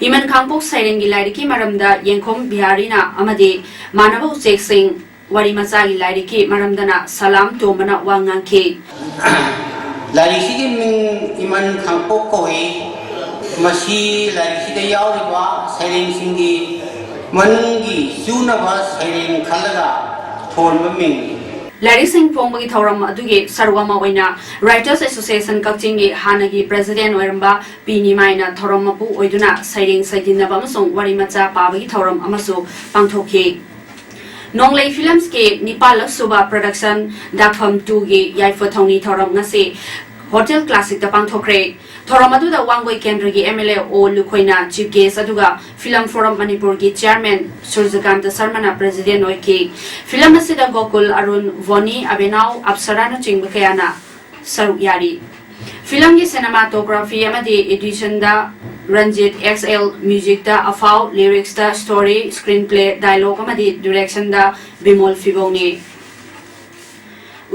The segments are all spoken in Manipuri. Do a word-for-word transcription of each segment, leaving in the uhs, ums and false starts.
ꯏꯃꯟ ꯈꯥꯡꯄꯣꯛ ꯁꯩꯔꯦꯡꯒꯤ ꯂꯥꯏꯔꯤꯛꯀꯤ ꯃꯔꯝꯗ ꯌꯦꯡꯈꯣꯝ ꯕꯤꯍꯥꯔꯤꯅ ꯑꯃꯗꯤ ꯃꯥꯟꯅꯕ ꯎꯆꯦꯛꯁꯤꯡ ꯋꯥꯔꯤ ꯃꯆꯥꯒꯤ ꯂꯥꯏꯔꯤꯛꯀꯤ ꯃꯔꯝꯗꯅ ꯁꯂꯥꯝ ꯇꯣꯝꯕꯅ ꯋꯥ ꯉꯥꯡꯈꯤ꯫ ꯂꯥꯏꯔꯤꯛꯁꯤꯒꯤ ꯃꯤꯡ ꯏꯃꯟ ꯈꯥꯡꯄꯣꯛ ꯀꯧꯏ꯫ ꯃꯁꯤ ꯂꯥꯏꯔꯤꯛꯁꯤꯗ ꯌꯥꯎꯔꯤꯕ ꯁꯩꯔꯦꯡꯁꯤꯡꯒꯤ ꯃꯅꯨꯡꯒꯤ ꯆꯨꯅꯕ ꯁꯩꯔꯦꯡ ꯈꯜꯂꯒ ꯊꯣꯟꯕ ꯃꯤꯡꯅꯤ꯫ ꯂꯥꯏꯔꯤꯛꯁꯤꯡ ꯐꯣꯡꯕꯒꯤ ꯊꯧꯔꯝ ꯑꯗꯨꯒꯤ ꯁꯔꯨꯛ ꯑꯃ ꯑꯣꯏꯅ Writers Association ꯀꯛꯆꯤꯡꯒꯤ ꯍꯥꯟꯅꯒꯤ president ꯑꯣꯏꯔꯝꯕ ꯄꯤ ꯅꯤꯃꯥꯏꯅ ꯊꯧꯔꯝ ꯃꯄꯨ ꯑꯣꯏꯗꯨꯅ ꯁꯩꯔꯦꯡ ꯁꯩꯗꯤꯟꯅꯕ ꯑꯃꯁꯨꯡ ꯋꯥꯔꯤ ꯃꯆꯥ ꯄꯥꯕꯒꯤ ꯊꯧꯔꯝ ꯑꯃꯁꯨ ꯄꯥꯡꯊꯣꯛꯈꯤ꯫ ꯅꯣꯡꯂꯩ Filmsꯀꯤ ꯅꯤꯄꯥꯜꯂꯛ ꯁꯨꯕ production ꯗꯥꯛꯐꯝ twoꯒꯤ ꯌꯥꯏꯐ ꯊꯧꯅꯤ ꯊꯧꯔꯝ ꯉꯁꯤ Hotel Classicꯇ ꯄꯥꯡꯊꯣꯛꯈ꯭ꯔꯦ꯫ ꯊꯧꯔꯝ ꯑꯗꯨꯗ ꯋꯥꯡꯒꯣꯏ ꯀꯦꯟꯗ꯭ꯔꯒꯤ MLA ꯑꯣ ꯂꯨꯈꯣꯏꯅ chief guest ꯑꯗꯨꯒ Film Forum ꯃꯅꯤꯄꯨꯔꯒꯤ chairman ꯁꯨꯔꯖꯀꯥꯟꯇ ꯁꯔꯃꯅ president ꯑꯣꯏꯈꯤ꯫ Film ꯑꯁꯤꯗ ꯒꯣꯀꯨꯜ, ꯑꯔꯨꯟ, ꯚꯣꯅꯤ, ꯑꯕꯦꯅꯥꯎ, ꯑꯞꯁꯔꯥꯅꯆꯤꯡꯕ ꯀꯌꯥꯅ ꯁꯔꯨꯛ ꯌꯥꯔꯤ꯫ Filmꯒꯤ cinematography ꯑꯃꯗꯤ editionꯗ ꯔꯟꯖꯤꯠ XL, musicꯇ ꯑꯐꯥꯎ, lyricsꯇ story, screenplay, dialogue ꯑꯃꯗꯤ directionꯗ ꯕꯤꯃꯣꯜ ꯐꯤꯕꯧꯅꯤ꯫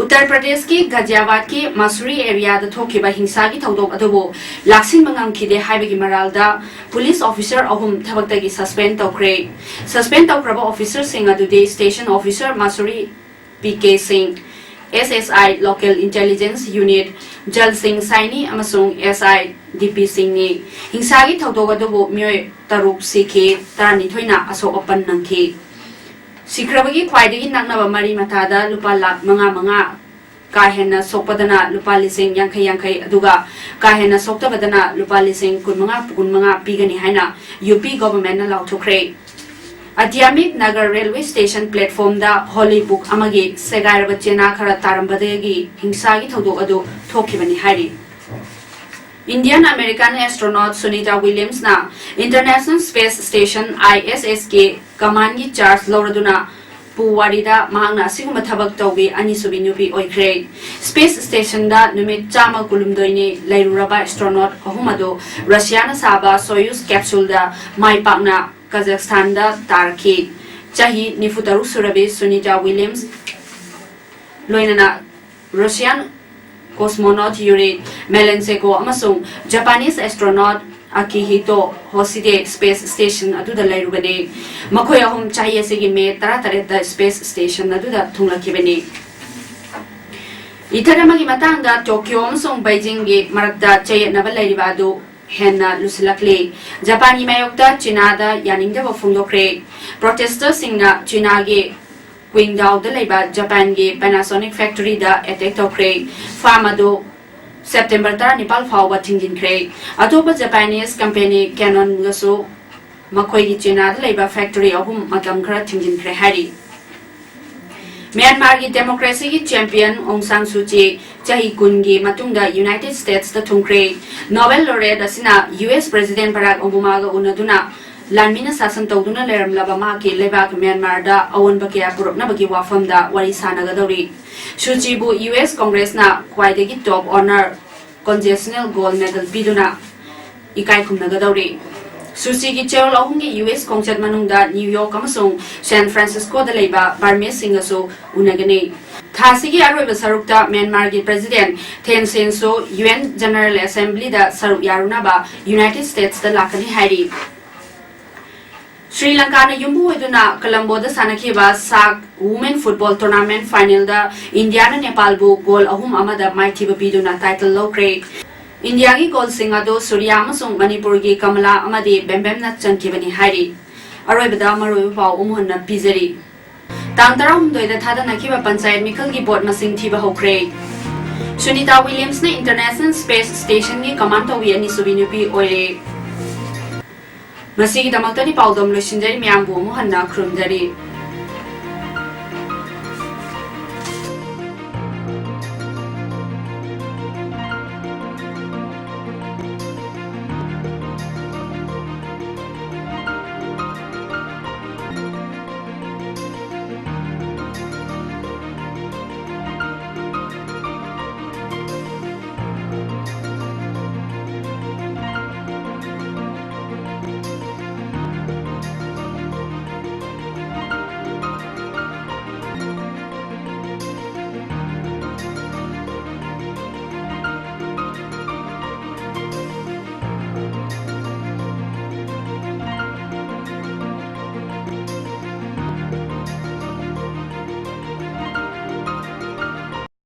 ꯎꯠꯇꯔ ꯄ꯭ꯔꯗꯦꯁꯀꯤ ꯒꯖꯤꯌꯥꯕꯥꯗꯀꯤ ꯃꯁꯨꯔꯤ areaꯗ ꯊꯣꯛꯈꯤꯕ ꯍꯤꯡꯁꯥꯒꯤ ꯊꯧꯗꯣꯛ ꯑꯗꯨꯕꯨ ꯂꯥꯛꯁꯤꯟꯕ ꯉꯝꯈꯤꯗꯦ ꯍꯥꯏꯕꯒꯤ ꯃꯔꯥꯜꯗ police officer ꯑꯍꯨꯝ ꯊꯕꯛꯇꯒꯤ suspend ꯇꯧꯈ꯭ꯔꯦ꯫ Suspend ꯇꯧꯈ꯭ꯔꯕ officerꯁꯤꯡ ꯑꯗꯨꯗꯤ station officer ꯃꯁꯨꯔꯤ ꯄꯤ ꯀꯦ ꯁꯤꯡ, SSI Local Intelligence Unit Jal ꯁꯤꯡ ꯁꯥꯏꯅꯤ ꯑꯃꯁꯨꯡ SI ꯗꯤ ꯄꯤ ꯁꯤꯡꯅꯤ꯫ ꯍꯤꯡꯁꯥꯒꯤ ꯊꯧꯗꯣꯛ ꯑꯗꯨꯕꯨ ꯃꯤꯑꯣꯏ ꯇꯔꯨꯛ ꯁꯤꯈꯤ, ꯇꯔꯥꯅꯤꯊꯣꯏꯅ ꯑꯁꯣꯛ ꯑꯄꯟ ꯅꯪꯈꯤ꯫ ꯁꯤꯈ꯭ꯔꯕꯒꯤ ꯈ꯭ꯋꯥꯏꯗꯒꯤ ꯅꯛꯅꯕ ꯃꯔꯤ ꯃꯇꯥꯗ ꯂꯨꯄꯥ ꯂꯥꯈ ꯃꯉꯥ ꯃꯉꯥ, ꯀꯥ ꯍꯦꯟꯅ ꯁꯣꯛꯄꯗꯅ ꯂꯨꯄꯥ ꯂꯤꯁꯤꯡ ꯌꯥꯡꯈꯩ ꯌꯥꯡꯈꯩ, ꯑꯗꯨꯒ ꯀꯥ ꯍꯦꯟꯅ ꯁꯣꯛꯇꯕꯗꯅ ꯂꯨꯄꯥ ꯂꯤꯁꯤꯡ ꯀꯨꯟꯃꯉꯥ ꯀꯨꯟꯃꯉꯥ ꯄꯤꯒꯅꯤ ꯍꯥꯏꯅ UP governmentꯅ ꯂꯥꯎꯊꯣꯛꯈ꯭ꯔꯦ꯫ ꯑꯇꯤꯌꯥꯃꯤꯛ Nagar railway station platformꯗ holy book ꯑꯃꯒꯤ ꯁꯦꯒꯥꯏꯔꯕ ꯆꯦꯅꯥ ꯈꯔ ꯇꯥꯔꯝꯕꯗꯒꯤ ꯍꯤꯡꯁꯥꯒꯤ ꯊꯧꯗꯣꯛ ꯑꯗꯨ ꯊꯣꯛꯈꯤꯕꯅꯤ ꯍꯥꯏꯔꯤ꯫ Indian American astronaut Sunita Williamsꯅ International Space Station ISSꯀꯤ commandꯒꯤ charge ꯂꯧꯔꯗꯨꯅ ꯄꯨꯋꯥꯔꯤꯗ ꯃꯍꯥꯛꯅ ꯑꯁꯤꯒꯨꯝꯕ ꯊꯕꯛ ꯇꯧꯕꯤ ꯑꯅꯤꯁꯨꯕꯤ ꯅꯨꯄꯤ ꯑꯣꯏꯈ꯭ꯔꯦ꯫ Space stationꯗ ꯅꯨꯃꯤꯠ ꯆꯥꯝꯃ ꯀꯨꯟꯍꯨꯝꯗꯣꯏꯅꯤ ꯂꯩꯔꯨꯔꯕ astronaut ꯑꯍꯨꯝ ꯑꯗꯨ Russiaꯅ ꯁꯥꯕ Soyuz capsuleꯗ ꯃꯥꯏ ꯄꯥꯛꯅ Kazakhstanꯗ ꯇꯥꯔꯛꯈꯤ꯫ ꯆꯍꯤ ꯅꯤꯐꯨ ꯇꯔꯨꯛ ꯁꯨꯔꯕꯤ Sunita Williams ꯂꯣꯏꯅꯅ Russian cosmonaut Yuri Malencheko ꯑꯃꯁꯨꯡ Japanese astronaut ꯑꯀꯤꯍꯤꯇꯣ ꯍꯣꯁꯤꯗꯦ ꯁ꯭ꯄꯦꯁ ꯁ꯭ꯇꯦꯁꯟ ꯑꯗꯨꯗ ꯂꯩꯔꯨꯕꯅꯤ꯫ ꯃꯈꯣꯏ ꯑꯍꯨꯝ ꯆꯍꯤ ꯑꯁꯤꯒꯤ ꯃꯦ ꯇꯔꯥꯇꯔꯦꯠꯇ ꯁ꯭ꯄꯦꯁ ꯁ꯭ꯇꯦꯁꯟ ꯑꯗꯨꯗ ꯊꯨꯡꯂꯛꯈꯤꯕꯅꯤ꯫ ꯏꯊꯠ ꯑꯃꯒꯤ ꯃꯇꯥꯡꯗ ꯇꯣꯀꯤꯌꯣ ꯑꯃꯁꯨꯡ ꯕꯩꯖꯤꯡꯒꯤ ꯃꯔꯛꯇ ꯆꯌꯦꯠꯅꯕ ꯂꯩꯔꯤꯕ ꯑꯗꯨ ꯍꯦꯟꯅ ꯂꯨꯁꯤꯜꯂꯛꯂꯤ꯫ ꯖꯄꯥꯟꯒꯤ ꯃꯥꯌꯣꯛꯇ ꯆꯤꯅꯥꯗ ꯌꯥꯅꯤꯡꯗꯕ ꯐꯣꯡꯗꯣꯛꯈ꯭ꯔꯦ꯫ ꯄ꯭ꯔꯣꯇꯦꯁꯇꯔꯁꯤꯡꯅ ꯆꯤꯅꯥꯒꯤ ꯀ꯭ꯋꯤꯡꯗꯥꯎꯗ ꯂꯩꯕ ꯖꯄꯥꯟꯒꯤ ꯄꯦꯅꯥꯁꯣꯅꯤꯛ ꯐꯦꯛꯇꯔꯤꯗ ꯑꯦꯇꯦꯛ ꯇꯧꯈ꯭ꯔꯦ꯫ ꯐꯥꯔꯝ ꯑꯗꯨ ꯁꯦꯞꯇꯦꯝꯕꯔ ꯇꯔꯥꯅꯤꯄꯥꯜ ꯐꯥꯎꯕ ꯊꯤꯡꯖꯤꯟꯈ꯭ꯔꯦ꯫ ꯑꯇꯣꯞꯄ ꯖꯄꯥꯅꯤꯁ ꯀꯝꯄꯦꯅꯤ ꯀꯦꯅꯣꯟꯒꯁꯨ ꯃꯈꯣꯏꯒꯤ ꯆꯤꯅꯥꯗ ꯂꯩꯕ ꯐꯦꯛꯇꯔꯤ ꯑꯍꯨꯝ ꯃꯇꯝ ꯈꯔ ꯊꯤꯡꯖꯤꯟꯈ꯭ꯔꯦ ꯍꯥꯏꯔꯤ꯫ ꯃ꯭ꯌꯥꯟꯃꯥꯔꯒꯤ ꯗꯦꯃꯣꯀ꯭ꯔꯦꯁꯤꯒꯤ ꯆꯦꯝꯄꯤꯌꯟ ꯑꯣꯡ ꯁꯥꯡ ꯁꯨ ꯆꯤ ꯆꯍꯤ ꯀꯨꯟꯒꯤ ꯃꯇꯨꯡꯗ ꯌꯨꯅꯥꯏꯇꯦꯗ ꯁ꯭ꯇꯦꯠꯁꯇ ꯊꯨꯡꯈ꯭ꯔꯦ꯫ ꯅꯣꯕꯦꯜ ꯂꯣꯔꯦꯠ ꯑꯁꯤꯅ ꯌꯨ ꯑꯦꯁ ꯄ꯭ꯔꯦꯁꯤꯗꯦꯟ ꯕꯔꯥꯛ ꯑꯣꯕꯥꯃꯥꯒ ꯎꯅꯗꯨꯅ ꯂꯥꯟꯃꯤꯅ ꯁꯥꯁꯟ ꯇꯧꯗꯨꯅ ꯂꯩꯔꯝꯂꯕ ꯃꯍꯥꯛꯀꯤ ꯂꯩꯕꯥꯛ ꯃ꯭ꯌꯥꯟꯃꯥꯔꯗ ꯑꯑꯣꯟꯕ ꯀꯌꯥ ꯄꯨꯔꯛꯅꯕꯒꯤ ꯋꯥꯐꯝꯗ ꯋꯥꯔꯤ ꯁꯥꯟꯅꯒꯗꯧꯔꯤ꯫ ꯁꯨꯆꯤꯕꯨ ꯌꯨ ꯑꯦꯁ ꯀꯣꯡꯒ꯭ꯔꯦꯁꯅ ꯈ꯭ꯋꯥꯏꯗꯒꯤ ꯇꯣꯞ ꯑꯣꯅꯔ ꯀꯣꯟꯖꯦꯁꯅꯦꯜ ꯒꯣꯜꯗ ꯃꯦꯗꯜ ꯄꯤꯗꯨꯅ ꯏꯀꯥꯏ ꯈꯨꯝꯅꯒꯗꯧꯔꯤ꯫ ꯁꯨꯆꯤꯒꯤ ꯆꯌꯣꯜ ꯑꯍꯨꯝꯒꯤ ꯌꯨ ꯑꯦꯁ ꯈꯣꯡꯆꯠ ꯃꯅꯨꯡꯗ ꯅ꯭ꯌꯨ ꯌꯣꯔꯛ ꯑꯃꯁꯨꯡ ꯁꯦꯟ ꯐ꯭ꯔꯥꯟꯁꯤꯁꯀꯣꯗ ꯂꯩꯕ ꯕꯔꯃꯦꯁꯁꯤꯡꯒꯁꯨ ꯎꯅꯒꯅꯤ꯫ ꯊꯥꯁꯤꯒꯤ ꯑꯔꯣꯏꯕ ꯁꯔꯨꯛꯇ ꯃ꯭ꯌꯥꯟꯃꯥꯔꯒꯤ ꯄ꯭ꯔꯦꯁꯤꯗꯦꯟ ꯊꯦꯟ ꯁꯦꯟ ꯁꯣ ꯌꯨ ꯑꯦꯟ ꯖꯦꯅꯔꯦꯜ ꯑꯦꯁꯦꯝꯕ꯭ꯂꯤꯗ ꯁꯔꯨꯛ ꯌꯥꯔꯨꯅꯕ ꯌꯨꯅꯥꯏꯇꯦꯗ ꯁ꯭ꯇꯦꯠꯁꯇ ꯂꯥꯛꯀꯅꯤ ꯍꯥꯏꯔꯤ꯫ ꯁ꯭ꯔꯤ ꯂꯪꯀꯥꯅ ꯌꯨꯝꯕꯨ ꯑꯣꯏꯗꯨꯅ ꯀꯂꯝꯕꯣꯗ ꯁꯥꯟꯅꯈꯤꯕ ꯁꯥꯛ ꯋꯨꯃꯦꯟ ꯐꯨꯠꯕꯣꯜ ꯇꯣꯔꯅꯥꯃꯦꯟꯠ ꯐꯥꯏꯅꯦꯜꯗ ꯏꯟꯗꯤꯌꯥꯅ ꯅꯦꯄꯥꯜꯕꯨ ꯒꯣꯜ ꯑꯍꯨꯝ ꯑꯃꯗ ꯃꯥꯏꯊꯤꯕ ꯄꯤꯗꯨꯅ ꯇꯥꯏꯇꯜ ꯂꯧꯈ꯭ꯔꯦ꯫ ꯏꯟꯗꯤꯌꯥꯒꯤ ꯒꯣꯜꯁꯤꯡ ꯑꯗꯨ ꯁꯨꯔꯤꯌꯥ ꯑꯃꯁꯨꯡ ꯃꯅꯤꯄꯨꯔꯒꯤ ꯀꯃꯂꯥ ꯑꯃꯗꯤ ꯕꯦꯝꯕꯦꯝꯅ ꯆꯟꯈꯤꯕꯅꯤ ꯍꯥꯏꯔꯤ꯫ ꯑꯔꯣꯏꯕꯗ ꯃꯔꯨꯑꯣꯏꯕ ꯄꯥꯎ ꯑꯃꯨꯛ ꯍꯟꯅ ꯄꯤꯖꯔꯤ꯫ ꯇꯥꯡ ꯇꯔꯥꯍꯨꯝꯗꯣꯏꯗ ꯊꯥꯗꯅꯈꯤꯕ ꯄꯟꯆꯥꯌꯠ ꯃꯤꯈꯜꯒꯤ ꯚꯣꯠ ꯃꯁꯤꯡ ꯊꯤꯕ ꯍꯧꯈ꯭ꯔꯦ꯫ ꯁꯨꯅꯤꯇꯥ ꯋꯤꯂꯤꯌꯝꯁꯅ ꯏꯟꯇꯔꯅꯦꯁꯅꯦꯜ ꯁ꯭ꯄꯦꯁ ꯁ꯭ꯇꯦꯁꯟꯒꯤ ꯀꯃꯥꯟ ꯇꯧꯕꯤ ꯑꯅꯤꯁꯨꯕꯤ ꯅꯨꯄꯤ ꯑꯣꯏꯔꯦ꯫ ꯉꯁꯤꯒꯤꯗꯃꯛꯇꯗꯤ ꯄꯥꯎꯗꯝ ꯂꯣꯏꯁꯤꯟꯖꯔꯤ꯫ ꯃꯌꯥꯝꯕꯨ ꯑꯃꯨꯛ ꯍꯟꯅ ꯈꯨꯔꯨꯝꯖꯔꯤ꯫